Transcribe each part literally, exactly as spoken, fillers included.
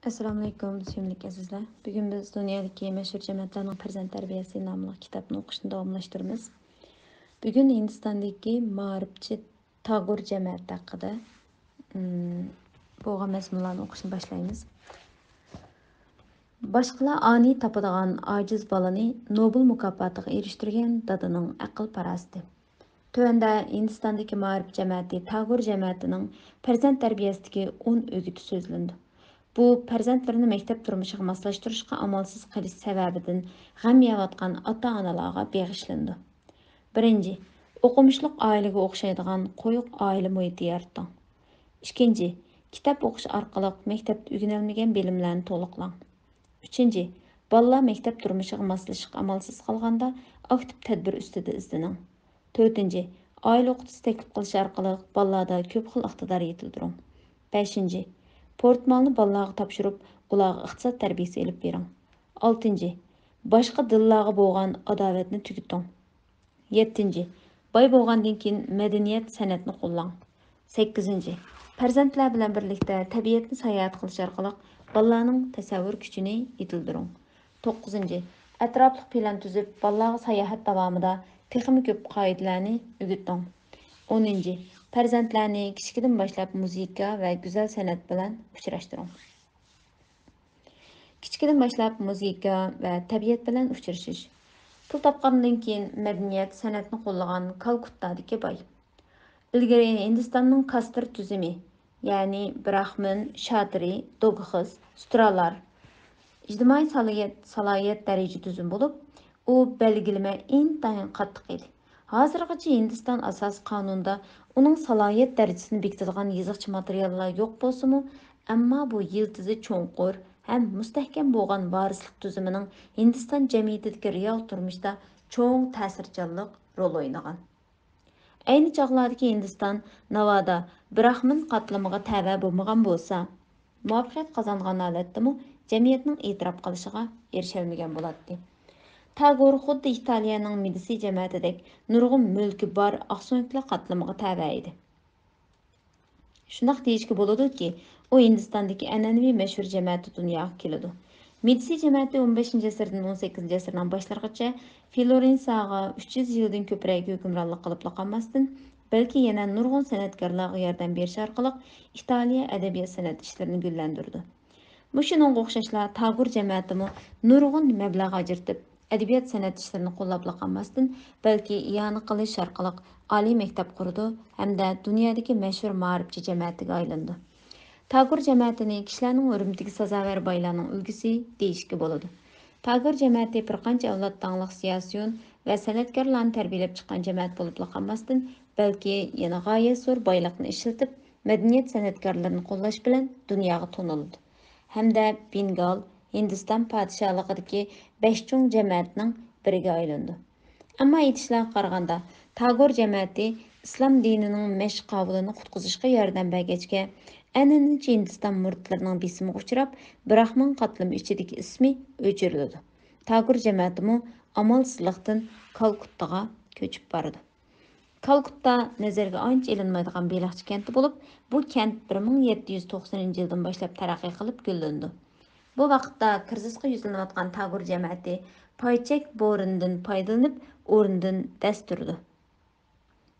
ئەسسالامۇئەلەيكۇم، سۆيۈملۈك ئەزىزلەر. بۈگۈن بىز دۇنيادىكى مەشھۇر جەمەتلەرنىڭ پەرزەنت تەربىيەسى ناملىق كىتابنى ئوقۇشنى داۋاملاشتۇرىمىز. بۈگۈن ھىندىستاندىكى مائارىپچى تاگور جەمەتى ھەققىدە، ئىم، بولغان مەزمۇنلارنى ئوقۇشنى باشلايمىز. باشقىلار ئانىي تاپىدىغان ئاجىز بالىنى نوبېل مۇكاپاتىغا ئېرىشتۈرگەن دادىنىڭ ئەقىل-پاراسىتى. تۆۋەندە ھىندىستاندىكى مائارىپ جەمەتى تاگور جەمەتىنىڭ پەرزەنت تەربىيەسىدىكى ئون ئۆگىتى سۆزلىنىدۇ. بۇ پەرزەنتلىرىنى مەكتەپ تۇرمۇشىغا ماسلاشتۇرۇشقا ئامالسىز قېلىش سەۋەبىدىن غەم يەۋاتقان ئاتا-ئانىلارغا بېغىشلىنىدۇ. بىرىنچى، ئوقۇمۇشلۇق ئائىلىگە ئوخشايدىغان قويۇق ئائىلە مۇھىتى يارىتىڭ. ئىككىنچى، كىتاب ئوقۇش ئارقىلىق مەكتەپتە ئۆگىنەلمىگەن بىلىملەرنى تولۇقلاڭ. ئۈچىنچى، بالىلار مەكتەپ تۇرمۇشىغا ماسلىشىشقا ئامالسىز قالغاندا، ئاكتىپ تەدبىر ئۈستىدە ئىزدىنىڭ. تۆتىنچى، ئائىلە ئوقۇتقۇچىسى تەكلىپ قىلىش ئارقىلىق بالىلاردا كۆپ خىل ئىقتىدار يېتىلدۈرۈڭ. بەشىنچى، پورتمالنى بالىلارغا تاپشۇرۇپ، ئۇلارغا ئىقتىساد تەربىيەسى ئېلىپ بېرىڭ. ئالتىنچى، باشقا دىنلارغا بولغان ئاداۋەتنى تۈگىتىڭ. يەتتىنچى، باي بولغاندىن كېيىن مەدەنىيەت، سەنئەتنى قوللاڭ. سەككىزىنچى، پەرزەنتلەر بىلەن بىرلىكتە تەبىئەتنى ساياھەت قىلىش ئارقىلىق بالىلارنىڭ تەسەۋۋۇر كۈچىنى يېتىلدۈرۈڭ. توققۇزىنچى، ئەتراپلىق پىلان تۈزۈپ، بالىلارغا ساياھەت داۋامىدا تېخىمۇ كۆپ قائىدىلەرنى ئۆگىتىڭ. ئونىنچى، پەرزەنتلەرنى كىچىكىدىن باشلاپ مۇزىكا ۋە گۈزەل سەنئەت بىلەن ئۇچراشتۇرۇڭ. كىچىكىدىن باشلاپ مۇزىكا ۋە تەبىئەت بىلەن ئۇچرىشىش. پۇل تاپقاندىن كېيىن مەدەنىيەت، سەنئەتنى قوللىغان كالكۇتتادىكى باي. ئىلگىرى ھىندىستاننىڭ كاستىر تۈزۈمى، يەنى براخمىن، شاترى، دوگخىس، سۇترالار، ئىجتىمائىي سالاھىيەت، سالاھىيەت دەرىجە تۈزۈم بولۇپ، ئۇ بەلگىلىمە ئىنتايىن قاتتىق ئىدى. ھازىرغىچە ھىندىستان ئاساسىي قانۇنىدا ئۇنىڭ سالاھىيەت دەرىجىسىنى بېكىتىدىغان يېزىقچە ماتېرىياللار يوق بولسىمۇ، ئەمما بۇ يىلتىزى چوڭقۇر ھەم مۇستەھكەم بولغان ۋارىسلىق تۈزۈمىنىڭ ھىندىستان جەمئىيىتىدىكى رېئال تۇرمۇشتا چوڭ تەسىرچانلىق رول ئوينىغان. ئەينى چاغلاردىكى ھىندىستان ناۋادا براخمىن قاتلىمىغا تەۋە بولمىغان بولسا، مۇۋەپپەقىيەت قازانغان ھالەتتىمۇ جەمئىيەتنىڭ ئېتىراپ قىلىشىغا ئېرىشەلمىگەن بولاتتى. تاگور خۇددى ئىتالىيەنىڭ مېدىسى جەمەتىدەك نۇرغۇن مۈلكى بار ئاقسۆڭەكلەر قاتلىمىغا تەۋە ئىدى. شۇنداق دېيىشكە بولىدۇكى، ئۇ ھىندىستاندىكى ئەنئەنىۋى مەشھۇر جەمەتتە دۇنياغا كېلىدۇ. مېدىسى جەمەتى ئون بەشىنچى ئەسىردىن ئون سەككىزىنچى ئەسىرنىڭ باشلىرىغىچە فلورېنسىياغا ئۈچ يۈز يىلدىن كۆپرەك ھۆكۈمرانلىق قىلىپلا قالماستىن، بەلكى يەنە نۇرغۇن سەنئەتكارلارغا ياردەم بېرىش ئارقىلىق ئىتالىيە ئەدەبىيات-سەنئەت ئىشلىرىنى گۈللەندۈرىدۇ. مۇشۇنىڭغا ئوخشاشلا تاگور جەمەتىمۇ نۇرغۇن مەبلەغ ئاجرىتىپ، ئەدەبىيات-سەنئەت ئىشلىرىنى قوللاپلا قالماستىن، بەلكى ئىئانە قىلىش ئارقىلىق ئالىي مەكتەپ قۇرىدۇ ھەمدە دۇنيادىكى مەشھۇر مائارىپچى جەمەتىگە ئايلىنىدۇ. تاگور جەمەتىنى كىشىلەرنىڭ ھۆرمىتىگە سازاۋەر بايلارنىڭ ئۈلگىسى دېيىشكە بولىدۇ. تاگور جەمەتى بىر قانچە ئەۋلاد داڭلىق سىياسىيون ۋە سەنئەتكارلارنى تەربىيەلەپ چىققان جەمەت بولۇپلا قالماستىن، بەلكى يەنە غايەت زور بايلىقنى ئىشلىتىپ، مەدەنىيەت سەنئەتكارلىرىنى قوللاش بىلەن دۇنياغا تونۇلىدۇ ھەمدە بېنگال، ھىندىستان پادىشاھلىقىدىكى بەش چوڭ جەمەتنىڭ بىرىگە ئايلىنىدۇ. ئەمما ئېيتىشلارغا قارىغاندا، تاگور جەمەتى ئىسلام دىنىنىڭ مەشقاۋۇلىنى قۇتقۇزۇشقا ياردەم بەرگەچكە، ئەنئەنىچە ھىندىستان مۇرىتلىرىنىڭ بېسىمىغا ئۇچراپ، براخمىن قاتلىمى ئىچىدىكى ئىسمى ئۆچۈرۈلىدۇ. تاگور جەمەتىمۇ ئامالسىزلىقتىن كالكۇتتىغا كۆچۈپ بارىدۇ. كالكۇتتا نەزەرگە ئانچە ئېلىنمايدىغان بېلىقچى كەنتى بولۇپ، بۇ كەنت بىر مىڭ يەتتە يۈز توقسىنىنچى يىلدىن باشلاپ تەرەققىي قىلىپ گۈللىنىدۇ. بۇ ۋاقىتتا كىرىزىسقا يۈزلىنىۋاتقان تاگور جەمەتى پايچەك بورىنىدىن پايدىلىنىپ، ئورنىدىن دەس تۇرىدۇ.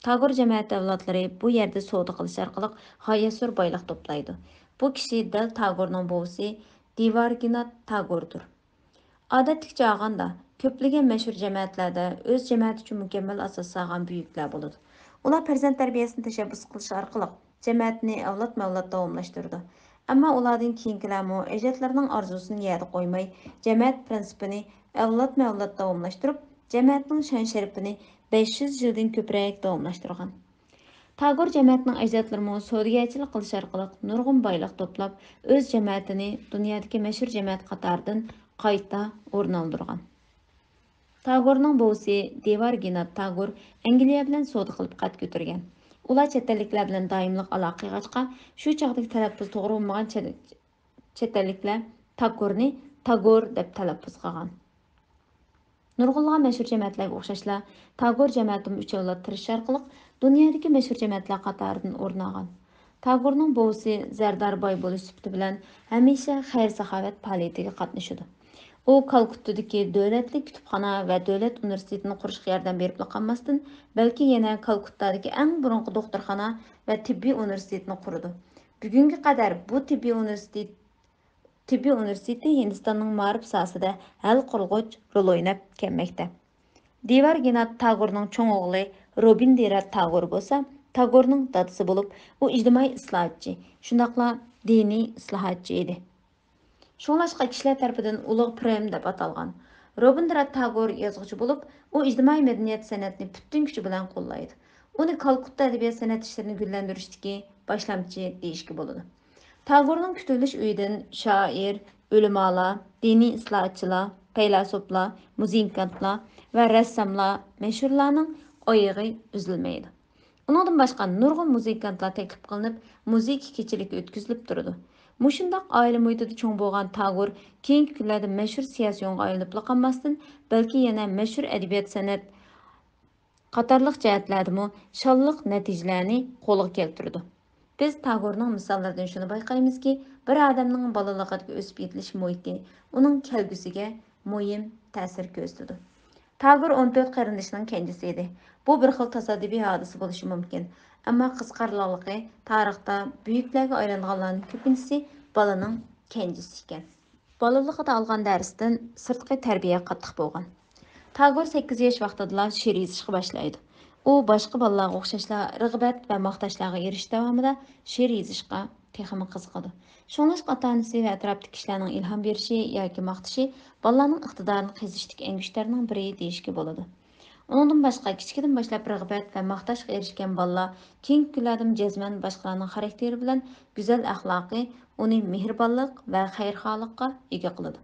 تاگور جەمەتى ئەۋلادلىرى بۇ يەردە سودا قىلىش ئارقىلىق غايەت زور بايلىق توپلايدۇ. بۇ كىشى دەل تاگورنىڭ بوۋىسى دىۋارگىنات تاگوردۇر. ئادەتتىكىچە ئالغاندا، كۆپلىگەن مەشھۇر جەمەتلەردە ئۆز جەمەتى ئۈچۈن مۇكەممەل ئاساس سالغان بۈيۈكلەر بولىدۇ. ئۇلار پەرزەنت تەربىيەسىنى تەشەببۇس قىلىش ئارقىلىق جەمەتنى ئەۋلادمۇ ئەۋلاد داۋاملاشتۇرىدۇ. ئەمما ئۇلاردىن كېيىنكىلەرمۇ ئەجدادلىرىنىڭ ئارزۇسىنى يەردە قويماي، جەمەت پىرىنسىپىنى ئەۋلادمۇ ئەۋلاد داۋاملاشتۇرۇپ، جەمەتنىڭ شان-شەرىپىنى بەش يۈز يىلدىن كۆپرەك داۋاملاشتۇرغان. تاگور جەمەتنىڭ ئەجدادلىرىمۇ سودىگەرچىلىك قىلىش ئارقىلىق نۇرغۇن بايلىق توپلاپ، ئۆز جەمەتىنى دۇنيادىكى مەشھۇر جەمەت قاتارىدىن قايتا ئورۇن ئالدۇرغان. تاگورنىڭ بوۋىسى دىۋارگىنات تاگور ئەنگلىيە بىلەن سودا قىلىپ قەد كۆتۈرگەن. ئۇلار چەت ئەللىكلەر بىلەن دائىملىق ئالاقە قىلغاچقا، شۇ چاغدىكى تەلەپپۇز توغرا بولمىغان چەت-، چەت ئەللىكلەر تاكورنى تاگور دەپ تەلەپپۇز قىلغان. نۇرغۇنلىغان مەشھۇر جەمەتلەرگە ئوخشاشلا، تاگور جەمەتىمۇ ئۈچ ئەۋلاد تىرىشىش ئارقىلىق دۇنيادىكى مەشھۇر جەمەتلەر قاتارىدىن ئورۇن ئالغان. تاگورنىڭ بوۋىسى زەردار باي بولۇش سۈپىتى بىلەن ھەمىشە خەير-ساخاۋەت پائالىيىتىگە قاتنىشىدۇ. ئۇ كالكۇتتىدىكى دۆلەتلىك كۇتۇپخانا ۋە دۆلەت ئۇنىۋېرسىتېتىنى قۇرۇشقا ياردەم بېرىپلا قالماستىن، بەلكى يەنە كالكۇتتادىكى ئەڭ بۇرۇنقى دوختۇرخانا ۋە تېببىي ئۇنىۋېرسىتېتنى قۇرىدۇ. بۈگۈنگە قەدەر بۇ تېببىي ئۇنىۋېرسىتېت، تېببىي ئۇنىۋېرسىتېتى ھىندىستاننىڭ مائارىپ ساھەسىدە ھەل قۇرغۇچ رول ئويناپ كەلمەكتە. دېۋارگىنات تاگورنىڭ چوڭ ئوغلى روبىندىرات تاگور بولسا تاگورنىڭ دادىسى بولۇپ، ئۇ ئىجتىمائىي ئىسلاھاتچى، شۇنداقلا دىنىي ئىسلاھاتچى ئىدى. شۇڭلاشقا كىشىلەر تەرىپىدىن ئۇلۇغ پىرېم دەپ ئاتالغان. روبىندرات تاگور يازغۇچى بولۇپ، ئۇ ئىجتىمائىي مەدەنىيەت سەنئەتنى پۈتۈن كۈچى بىلەن قوللايدۇ. ئۇنى كالكۇتتا ئەدەبىيات سەنئەت ئىشلىرىنى گۈللەندۈرۈشتىكى باشلامچى دېيىشكە بولىدۇ. تاگورنىڭ كۈتۈۋېلىش ئۆيىدىن شائىر، ئۆلىمالار، دىنىي ئىسلاھاتچىلار، پەيلاسوپلار، مۇزىكانتلار ۋە رەسساملار، مەشھۇرلارنىڭ ئايىغى ئۈزۈلمەيدۇ. ئۇنىڭدىن باشقا نۇرغۇن مۇزىكانتلار تەكلىپ قىلىنىپ، مۇزىكا كېچىلىكى ئۆتكۈزۈلۈپ تۇرىدۇ. مۇشۇنداق ئائىلە مۇھىتىدا چوڭ بولغان تاگور كېيىنكى كۈنلەردە مەشھۇر سىياسىيونغا ئايلىنىپلا قالماستىن، بەلكى يەنە مەشھۇر ئەدەبىيات، سەنئەت قاتارلىق جەھەتلەردىمۇ شانلىق نەتىجىلەرنى قولغا كەلتۈرىدۇ. بىز تاگورنىڭ مىساللىرىدىن شۇنى بايقايمىزكى، بىر ئادەمنىڭ بالىلىقىدىكى ئۆسۈپ يېتىلىش مۇھىتى ئۇنىڭ كەلگۈسىگە مۇھىم تەسىر كۆرسىتىدۇ. تاگور ئون تۆت قېرىندىشىنىڭ كەنجىسى ئىدى. بۇ بىر خىل تاسادىپىي ھادىسە بولۇشى مۇمكىن. ئەمما قىزىقارلىقى، تارىختا بۈيۈكلەرگە ئايلانغانلارنىڭ كۆپىنچىسى بالىنىڭ كەنجىسى ئىكەن. بالىلىقىدا ئالغان دەرستىن سىرتقى تەربىيە قاتتىق بولغان. تاگور سەككىز ياش ۋاقتىدىلا شېئىر يېزىشقا باشلايدۇ. ئۇ باشقا بالىلارغا ئوخشاشلا رىغبەت ۋە ماختاشلارغا ئېرىشىش داۋامىدا شېئىر يېزىشقا تېخىمۇ قىزىقىدۇ. شۇڭلاشقا ئاتا-ئانىسى ۋە ئەتراپتىكى كىشىلەرنىڭ ئىلھام بېرىشى ياكى ماختىشى بالىلارنىڭ ئىقتىدارىنى قېزىشتىكى ئەڭگۈشتەرنىڭ بىرى دېيىشكە بولىدۇ. ئۇنىڭدىن باشقا، كىچىكىدىن باشلاپ رىغبەت ۋە ماختاشقا ئېرىشكەن بالىلار كېيىنكى كۈنلەردىمۇ جەزمەن باشقىلارنىڭ خاراكتېرى بىلەن گۈزەل ئەخلاقى ئۇنى مېھرىبانلىق ۋە خەيرخاھلىققا ئىگە قىلىدۇ.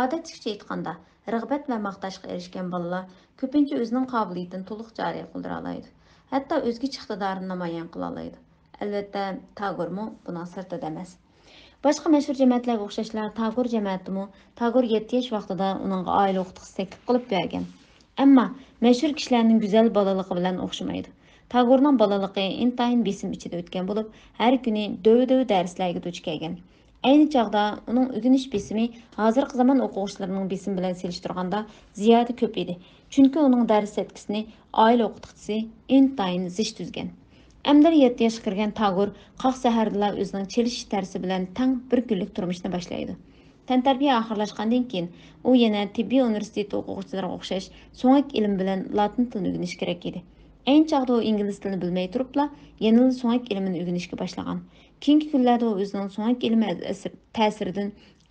ئادەتتىكىچە ئېيتقاندا، رىغبەت ۋە ماختاشقا ئېرىشكەن بالىلار كۆپىنچە ئۆزىنىڭ قابىلىيىتىنى تولۇق جارى قىلدۇرالايدۇ. ھەتتا ئۆزگىچە ئىقتىدارىنى نامايان قىلالايدۇ. ئەلۋەتتە، تاگورمۇ بۇنىڭ سىرتىدا ئەمەس. باشقا مەشھۇر جەمەتلەرگە ئوخشاشلا، تاگور جەمەتىمۇ تاگور يەتتە ياش ۋاقتىدا ئۇنىڭغا ئائىلە ئۇتۇقچىسى تەكلىپ قىلىپ بەرگەن. ئەمما مەشھۇر كىشىلەرنىڭ گۈزەل بالىلىقى بىلەن ئوخشىمايدۇ. تاگورنىڭ بالىلىقى ئىنتايىن بېسىم ئىچىدە ئۆتكەن بولۇپ، ھەر كۈنى دۆۋە-دۆۋە دەرسلەرگە دۇچ كەلگەن. ئەينى چاغدا ئۇنىڭ ئۆگىنىش بېسىمى ھازىرقى زامان ئوقۇغۇچىلىرىنىڭ بېسىمى بىلەن سېلىشتۇرغاندا زىيادە كۆپ ئىدى. چۈنكى ئۇنىڭ دەرس سەتكىسىنى ئائىلە ئوقۇتقۇچىسى ئىنتايىن زىچ تۈزگەن. ئەمدىلا يەتتە ياشقا كىرگەن تاگور قاق سەھەردىلا ئۆزىنىڭ چېلىشىش تەرزى بىلەن تەڭ بىر كۈنلۈك تۇرمۇشنى باشلايدۇ. تەنتەربىيە ئاخىرلاشقاندىن كېيىن، ئۇ يەنە تېببىي ئۇنىۋېرسىتېت ئوقۇغۇچىلىرىغا ئوخشاش سۆڭەك ئىلمى بىلەن لاتىن تىلىنى ئۆگىنىشى كېرەك ئىدى. ئەينى چاغدا ئۇ ئىنگلىز تىلىنى بىلمەي تۇرۇپلا، يەنىلا سۆڭەك ئىلمىنى ئۆگىنىشكە باشلىغان. كېيىنكى كۈنلەردە ئۇ ئۆزىنىڭ سۆڭەك ئىلمى ئەس-، تەسىرىدىن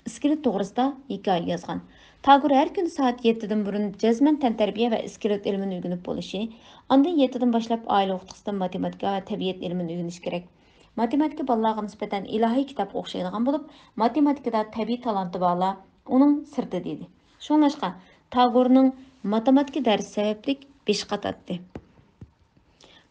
ئىسكىلىت توغرىسىدا ھېكايە يازغان. تاگور ھەر كۈنى سائەت يەتتىدىن بۇرۇن جەزمەن تەنتەربىيە ۋە ئىسكىلىت ئىلمىنى ئۆگىنىپ بولۇشى، ئاندىن يەتتىدىن باشلاپ ئائىلە ئوقۇتقۇچىسىدىن ماتېماتىكا ۋە تەبىئەت ئىلمىنى ئۆگىنىشى كېرەك. ماتېماتىكا بالىلارغا نىسبەتەن ئىلاھىي كىتابقا ئوخشايدىغان بولۇپ، ماتېماتىكىدا تەبىئىي تالانتى بارلار ئۇنىڭ سىرتىدا ئىدى. شۇڭلاشقا، تاگورنىڭ ماتېماتىكا دەرسى سەۋەبلىك بېشى قاتاتتى.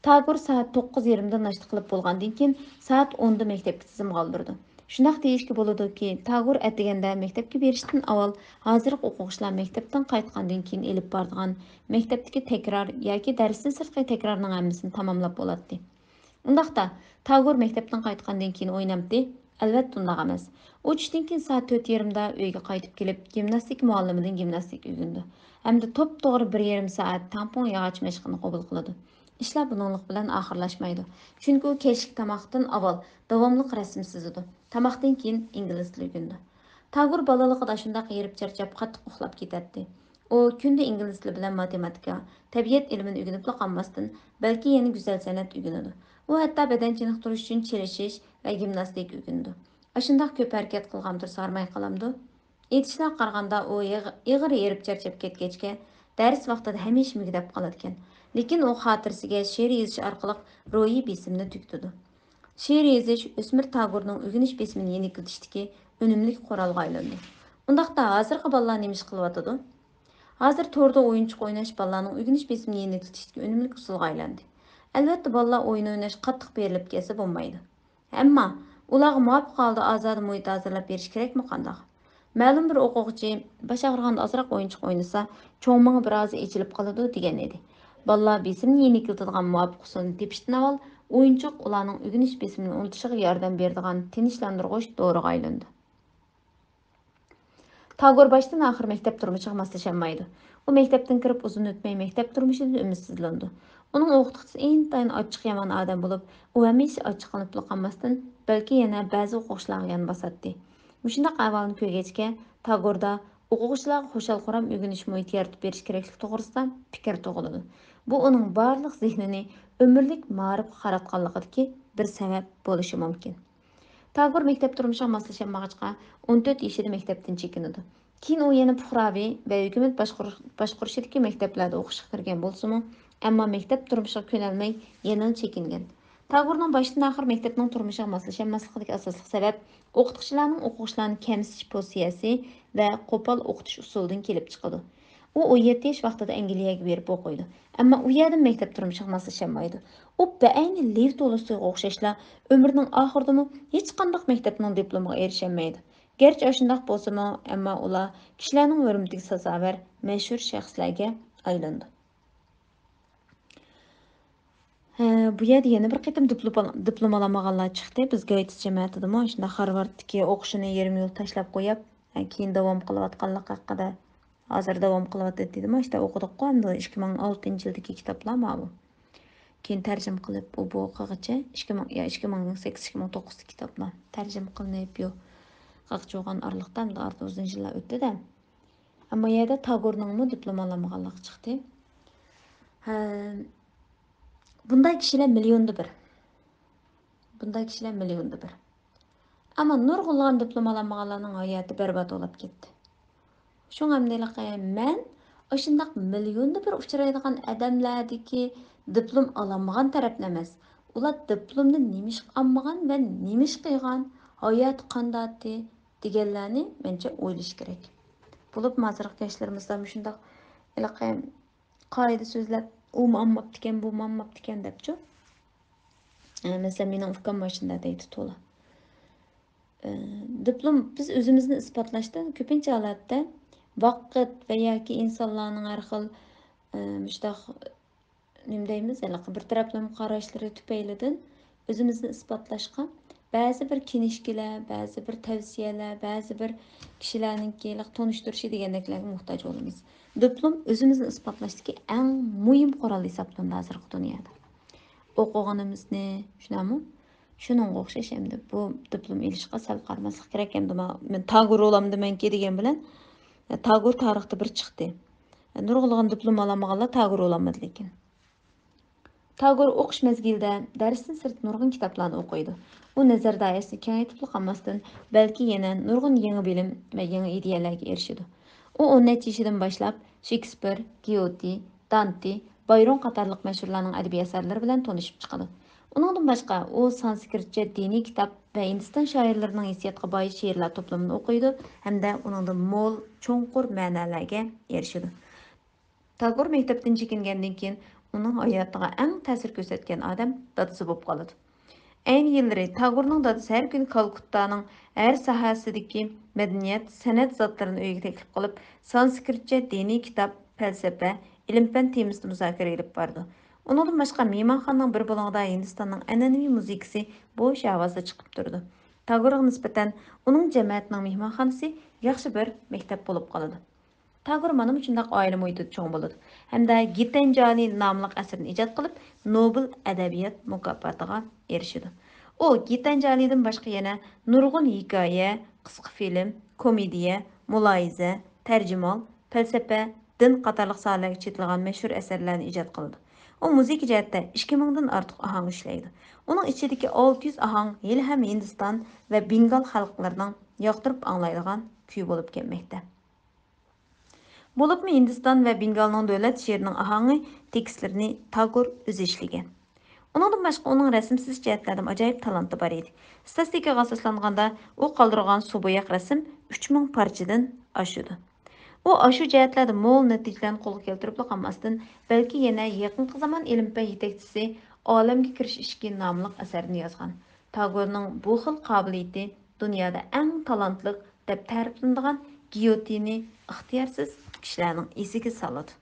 تاگور سائەت توققۇز يېرىمدا ناشتا قىلىپ بولغاندىن كېيىن، سائەت ئوندا مەكتەپكە تىزىمغا ئالدۇرىدۇ. شۇنداق دېيىشكە بولىدۇكى، تاگور ئەتىگەندە مەكتەپكە بېرىشتىن ئاۋۋال ھازىرقى ئوقۇغۇچىلار مەكتەپتىن قايتقاندىن كېيىن ئېلىپ بارىدىغان مەكتەپتىكى تەكرار ياكى دەرستىن سىرتقى تەكرارنىڭ ھەممىسىنى تاماملاپ بولاتتى. ئۇنداقتا، تاگور مەكتەپتىن قايتقاندىن كېيىن ئوينامتى؟ ئەلۋەتتە ئۇنداق ئەمەس. ئۇ چۈشتىن كېيىن سائەت تۆت يېرىمدا ئۆيگە قايتىپ كېلىپ، گىمناستىكا مۇئەللىمىدىن گىمناستىكا ئۆگىنىدۇ ھەمدە توپتوغرا بىر يېرىم سائەت تاڭپۇڭ ياغاچ مەشقىنى قوبۇل قىلىدۇ. ئىشلار بۇنىڭلىق بىلەن ئاخىرلاشمايدۇ. چۈنكى ئۇ كەچلىك تاماقتىن ئاۋۋال داۋاملىق رەسىم سىزىدۇ. تاماقتىن كېيىن ئىنگلىز تىلى ئۆگىنىدۇ. تاگور بالىلىقىدا شۇنداق ھېرىپ چارچاپ، قاتتىق ئۇخلاپ كېتەتتى. ئۇ كۈندە ئىنگلىز تىلى بىلەن ماتېماتىكا، تەبىئەت ئىلمىنى ئۆگىنىپلا قالماستىن، بەلكى يەنە گۈزەل سەنئەت ئۆگىنىدۇ. ئۇ ھەتتا بەدەن چېنىقتۇرۇش ئۈچۈن چېلىشىش ۋە گىمناستىكا ئۆگىنىدۇ. ئاشۇنداق كۆپ ھەرىكەت قىلغان تۇرسا ھارماي قالامدۇ؟ ئېيتىشلارغا قارىغاندا، ئۇ يىغ-، ئېغىر ھېرىپ چارچاپ كەتكەچكە، دەرس ۋاقتىدا ھەمىشە مۈگدەپ قالىدىكەن. لېكىن ئۇ خاتىرىسىگە شېئىر يېزىش ئارقىلىق روھىي بېسىمنى تۈگىتىدۇ. شېئىر يېزىش ئۆسمۈر تاگورنىڭ ئۆگىنىش بېسىمىنى يېنىكلىتىشتىكى ئۈنۈملۈك قورالغا ئايلاندى. ئۇنداقتا، ھازىرقى بالىلار نېمە ئىش قىلىۋاتىدۇ؟ ھازىر توردا ئويۇنچۇق ئويناش بالىلارنىڭ ئۆگىنىش بېسىمىنى يېنىكلىتىشتىكى ئۈنۈملۈك ئۇسۇلغا ئايلاندى. ئەلۋەتتە، بالىلار ئويۇن ئويناش قاتتىق بېرىلىپ كەتسە بولمايدۇ. ئەمما ئۇلارغا مۇۋاپىق ھالدا ئازادە مۇھىت ھازىرلاپ بېرىش كېرەكمۇ قانداق؟ مەلۇم بىر ئوقۇغۇچى، «باش ئاغرىغاندا ئازراق ئويۇنچۇق ئوينىسا، چوڭ مېڭە بىر ئاز ئېچىلىپ قالىدۇ» دېگەن ئىدى. بالىلار بېسىمنى يېنىكلىتىدىغان مۇۋاپىق ئۇسۇلنى تېپىشتىن ئاۋۋال، ئويۇنچۇق ئۇلارنىڭ ئۆگىنىش بېسىمىنى ئۇنتۇشىغا ياردەم بېرىدىغان تىنچلاندۇرغۇچ دورىغا ئايلىنىدۇ. تاگور باشتىن ئاخىر مەكتەپ تۇرمۇشىغا ماسلىشالمايدۇ. ئۇ مەكتەپتىن كىرىپ ئۇزۇن ئۆتمەي مەكتەپ تۇرمۇشىدىن ئۈمىدسىزلىنىدۇ. ئۇنىڭ ئوقۇتقۇچىسى ئىنتايىن ئاچچىق يامان ئادەم بولۇپ، ئۇ ھەمىشە ئاچچىقلىنىپلا قالماستىن، بەلكى يەنە بەزى ئوقۇغۇچىلارغا يان باساتتى. مۇشۇنداق ئەھۋالنى كۆرگەچكە، تاگوردا ئوقۇغۇچىلارغا خۇشال-خۇرام ئۆگىنىش مۇھىتى يارىتىپ بېرىش كېرەكلىكى توغرىسىدا پىكىر تۇغۇلىدۇ. بۇ ئۇنىڭ بارلىق زېھنىنى ئۆمۈرلۈك مائارىپقا قاراتقانلىقىدىكى بىر سەۋەب بولۇشى مۇمكىن. تاگور مەكتەپ تۇرمۇشىغا ماسلىشالمىغاچقا، ئون تۆت يېشىدا مەكتەپتىن چېكىنىدۇ. كېيىن ئۇ يەنە پۇقراۋى ۋە ھۆكۈمەت باشقۇر-، باشقۇرۇشىدىكى مەكتەپلەردە ئوقۇشقا كىرگەن بولسىمۇ، ئەمما مەكتەپ تۇرمۇشىغا كۆنەلمەي، يەنىلا چېكىنگەن. تاگورنىڭ باشتىن ئاخىر مەكتەپنىڭ تۇرمۇشىغا ماسلىشالماسلىقىدىكى ئاساسلىق سەۋەب، ئوقۇتقۇچىلارنىڭ ئوقۇغۇچىلارنى كەمسىتىش پوزىتسىيەسى ۋە قوپال ئوقۇتۇش ئۇسۇلىدىن كېلىپ چىقىدۇ. ئۇ ئون يەتتە ياش ۋاقتىدا ئەنگلىيەگە بېرىپ ئوقۇيدۇ. ئەمما ئۇ يەردىمۇ مەكتەپ تۇرمۇشىغا ماسلىشالمايدۇ. ئۇ بەئەينى لېۋ تولستويغا ئوخشاشلا، ئۆمرىنىڭ ئاخىرىدىمۇ ھېچقانداق مەكتەپنىڭ دىپلومىغا ئېرىشەلمەيدۇ. گەرچە ئاشۇنداق بولسىمۇ، ئەمما ئۇلار كىشىلەرنىڭ ھۆرمىتىگە سازاۋەر، مەشھۇر شەخسلەرگە ئايلىنىدۇ. ھە، بۇ يەردە يەنە بىر قېتىم دىپلوم، دىپلوم ئالالمىغانلار چىقتى. بىز گايتىس جەمەتىدىمۇ شۇنداق خارۋاردتىكى ئوقۇشىنى يېرىم يول تاشلاپ قويۇپ، ھە، كېيىن داۋام قىلىۋاتقانلىقى ھەققىدە، ھازىر داۋام قىلىۋاتىدۇ دېدىمۇ، ئىشتە ئوقۇدۇققۇ ئەمدى ئىككى مىڭ ئالتىنچى يىلدىكى كىتابلار ماۋۇ. كېيىن تەرجىمە قىلىپ، ئۇ بۇ قىلغىچە ئىككى مىڭ، يا، ئىككى مىڭ سەككىز، ئىككى مىڭ توققۇزدىكى كىتابلار تەرجىمە قىلىنىپ، يو، قاقچى بولغان ئارىلىقتا، ئەمدى ئارىدا ئۇزۇن يىللار ئۆتتى-دە. ئەمما يەردە تاگورنىڭمۇ دىپلوم ئالالمىغانلىقى چىقتى. ھە، بۇنداق كىشىلەر مىليوندا بىر. بۇنداق كىشىلەر مىليوندا بىر. ئەمما نۇرغۇنلىغان دىپلوم ئالالمىغانلارنىڭ ھاياتى بەربات بولۇپ كەتتى. شۇڭا ئەمدى ھېلىقى مەن ئاشۇنداق مىليوندا بىر ئۇچرايدىغان ئادەملەردىكى دىپلوم ئالالمىغان تەرەپنى ئەمەس، ئۇلار دىپلومنى نېمىشقا ئالمىغان ۋە نېمىشقا قىلغان، ھاياتى قانداقتى دېگەنلەرنى مەنچە ئويلىشى كېرەك. بولۇپمۇ ھازىرقى ياشلىرىمىزدا مۇشۇنداق ھېلىقى قائىدە سۆزلەپ، ئۇمۇ ئالماپتىكەن، بۇمۇ ئالماپتىكەن دەپچۇ. ئە، مەسىلەن، مېنىڭ ئۇكام ماشىنىدا دەيدۇ تولا. ئە، دىپلوم، بىز ئۆزىمىزنى ئىسپاتلاشتا كۆپىنچە ھالەتتە ۋاقىت ۋە ياكى ئىنسانلارنىڭ ھەر خىل، ئە، مۇشۇنداق، نېمە دەيمىز، ھېلىقى بىر تەرەپلىمە قاراشلىرى تۈپەيلىدىن ئۆزىمىزنى ئىسپاتلاشقا بەزى بىر كىنىشكىلەر، بەزى بىر تەۋسىيەلەر، بەزى بىر كىشىلەرنىڭكى ھېلىقى تونۇشتۇرۇشى دېگەندەكلەرگە موھتاج بولىمىز. دىپلوم ئۆزىمىزنى ئىسپاتلاشتىكى ئەڭ مۇھىم قورال ھېسابلىنىدۇ ھازىرقى دۇنيادا. ئوقۇغىنىمىزنى، شۇنداقمۇ؟ شۇنىڭغا ئوخشاش ئەمدى بۇ دىپلوم ئېلىشقا سەل قارىماسلىق كېرەك. ئەمدى ما-، مەن تاگور بولامدىمەنكى دېگەن بىلەن، تاگور تارىختا بىر چىقتى. نۇرغۇنلىغان دىپلوم ئالالمىغانلار تاگور بولالمىدى لېكىن. تاگور ئوقۇش مەزگىلىدە دەرستىن سىرت نۇرغۇن كىتابلارنى ئوقۇيدۇ. ئۇ نەزەر دائىرىسىنى كېڭەيتىپلا قالماستىن، بەلكى يەنە نۇرغۇن يېڭى بىلىم ۋە يېڭى ئىدىيەلەرگە ئېرىشىدۇ. ئۇ ئون نەچچە يېشىدىن باشلاپ شېكسپىر، گيوتې، دانتې، بايرون قاتارلىق مەشھۇرلارنىڭ ئەدەبىي ئەسەرلىرى بىلەن تونۇشۇپ چىقىدۇ. ئۇنىڭدىن باشقا، ئۇ سانسكرىتچە دىنىي كىتاب ۋە ھىندىستان شائىرلىرىنىڭ ھېسسىياتقا باي شېئىرلار توپلىمىنى ئوقۇيدۇ ھەمدە ئۇنىڭدىن مول، چوڭقۇر مەنىلەرگە ئېرىشىدۇ. تاگور مەكتەپتىن چېكىنگەندىن كېيىن، ئۇنىڭ ھاياتىغا ئەڭ تەسىر كۆرسەتكەن ئادەم دادىسى بولۇپ قالىدۇ. ئەينى يىللىرى تاگورنىڭ دادىسى ھەر كۈنى كالكۇتتانىڭ ھەر ساھەسىدىكى مەدەنىيەت، سەنئەت زاتلىرىنى ئۆيىگە تەكلىپ قىلىپ، سانسكرىتچە دىنىي كىتاب، پەلسەپە، ئىلىم-پەن تېمىسىدا مۇزاكىرە ئېلىپ بارىدۇ. ئۇنىڭدىن باشقا، مېھمانخانىنىڭ بىر بۇلۇڭىدا ھىندىستاننىڭ ئەنئەنىۋى مۇزىكىسى بوش ئاۋازدا چىقىپ تۇرىدۇ. تاگورغا نىسبەتەن ئۇنىڭ جەمەتىنىڭ مېھمانخانىسى ياخشى بىر مەكتەپ بولۇپ قالىدۇ. تاگور مانا مۇشۇنداق ئائىلە مۇھىتىدا چوڭ بولىدۇ ھەمدە گىتەنجالى ناملىق ئەسىرىنى ئىجاد قىلىپ، نوبېل ئەدەبىيات مۇكاپاتىغا ئېرىشىدۇ. ئۇ گىتەنجالىدىن باشقا يەنە نۇرغۇن ھېكايە، قىسقا فىلىم، كومېدىيە، مۇلاھىزە، تەرجىمىھال، پەلسەپە، دىن قاتارلىق ساھەلەرگە چېتىلغان مەشھۇر ئەسەرلەرنى ئىجاد قىلىدۇ. ئۇ مۇزىكا جەھەتتە ئىككى مىڭدىن ئارتۇق ئاھاڭ ئىشلەيدۇ. ئۇنىڭ ئىچىدىكى ئالتە يۈز ئاھاڭ ھېلىھەم ھىندىستان ۋە بېنگال خەلقلىرىنىڭ ياقتۇرۇپ ئاڭلايدىغان كۈيى بولۇپ كەلمەكتە. بولۇپمۇ ھىندىستان ۋە بېنگالنىڭ دۆلەت شېئىرىنىڭ ئاھاڭى تېكىستلىرىنى تاگور ئۆزى ئىشلىگەن. ئۇنىڭدىن باشقا ئۇنىڭ رەسىمسىز جەھەتلەردىمۇ ئاجايىپ تالانتى بار ئىدى. ئىستاتىستىكىغا ئاساسلانغاندا، ئۇ قالدۇرغان سۇ بوياق رەسىم ئۈچ مىڭ پارچىدىن ئاشىدۇ. ئۇ ئاشۇ جەھەتلەردە مول نەتىجىلەرنى قولغا كەلتۈرۈپلا قالماستىن، بەلكى يەنە يېقىنقى زامان ئىلىم-پەن يېتەكچىسى ئالەمگە كىرىش ئىشىكى ناملىق ئەسەرنى يازغان. تاگورنىڭ بۇ خىل قابىلىيىتى دۇنيادا ئەڭ تالانتلىق دەپ تەرىپلىنىدىغان گىيوتىنى ئىختىيارسىز كىشىلەرنىڭ ئېسىگە سالىدۇ.